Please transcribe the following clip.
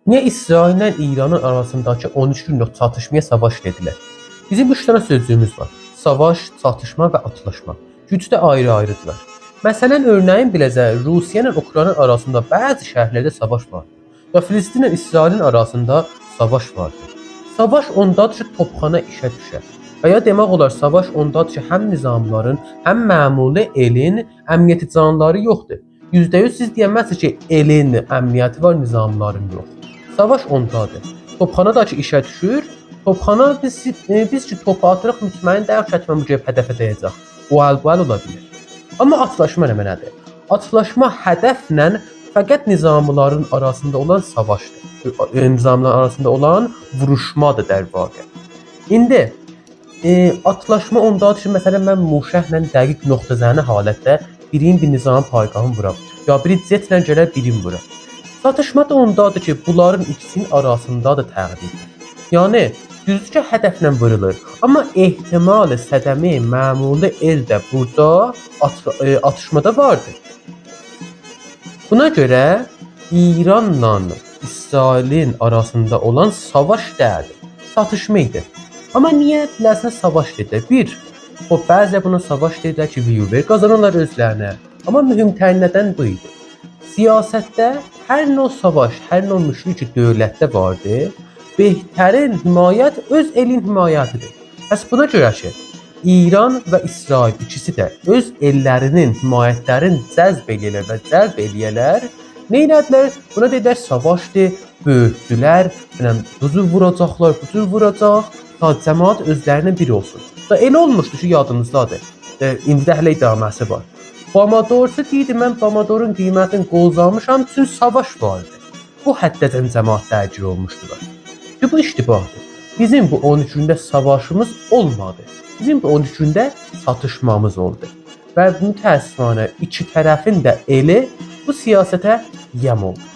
Niyə İsraillə İranın arasındakı 13 günlük çatışmaya savaş dedilər? Bizim 3 dənə sözcüyümüz var. Savaş, çatışma və atlaşma. Gücdə ayrı-ayrıdırlar. Məsələn, örnəyin biləcə Rusiya ilə Ukrayna arasında bəzi şəhərlərdə savaş vardı. Ya Filistinlə İsrailin arasında savaş vardı. Savaş ondadır ki, topxana işə düşər. Və ya demək olar savaş ondadır ki, həm nizamların, həm məmuli elin əmniyyəti canları yoxdur. %100 siz deyəməzsiniz ki, elin əmniyyəti var, nizamların yox. Savaş ondadır. Topxana da ki işə düşür. Topxana biz ki topu atırıq, mütməyin deyil ki, həttəmən bu gəlib hədəfə dəyəcək. O əl bu əl ola bilər. Amma atlaşma nə mənadır? Atlaşma hədəflə fəqət nizamlıların arasında olan savaşdır. Nizamlıların arasında olan vuruşmadır در vaqe. İndi atlaşma ondadır ki, məsələn mən muşəhlə dəqiq nöqtəzəni halətdə birin bir nizam payqahını vuram. Ya biri jetlə gələr birin vuram. Çatışma da ondadır ki, bunların ikisinin arasındadır təqribən. Yəni düzdür ki, hədəflə vurulur, amma ehtimal sədəmi məmuli el də burada atışmada vardır. Buna görə İranla İsrailin arasında olan savaş deyildi, çatışma idi. Amma niyə bilərsən savaş dedilər? Bir, o bəziləri buna savaş dedilər ki, viewer qazanırlar özlərinə. Amma mühümtərin nədən bu idi? Siyasətdə hər növ savaş, hər növ müşkül ki dövlətdə vardı, behtərin himayət öz elin himayətidir. Bəs buna görə ki, İran və İsrail ikisi də öz ellərinin himayətlərini cəzb eləyirlər və cəlb eləyərlər. Nə elədilər? Buna dedilər savaşdır, böyütdülər, bilməm, bu cür vuracaqlar, bu cür vuracaq, ta cəmaət özlərinə bir olsun. Və elə olmuşdu ki, yadınızdadır. İndi də hələ idaməsi var. Pomadorçu deyirdi, mən pomidorun qiymətini qozlamışam, çünki savaş vardı. Bu həddəcən cəmaət dərgir olmuşdular. Ki, bu iştibahdır. Bizim bu 13 gündə savaşımız olmadı. Bizim bu 13 gündə çatışmamız oldu. Və mütəəssifanə iki tərəfin də eli bu siyasətə yəm oldu.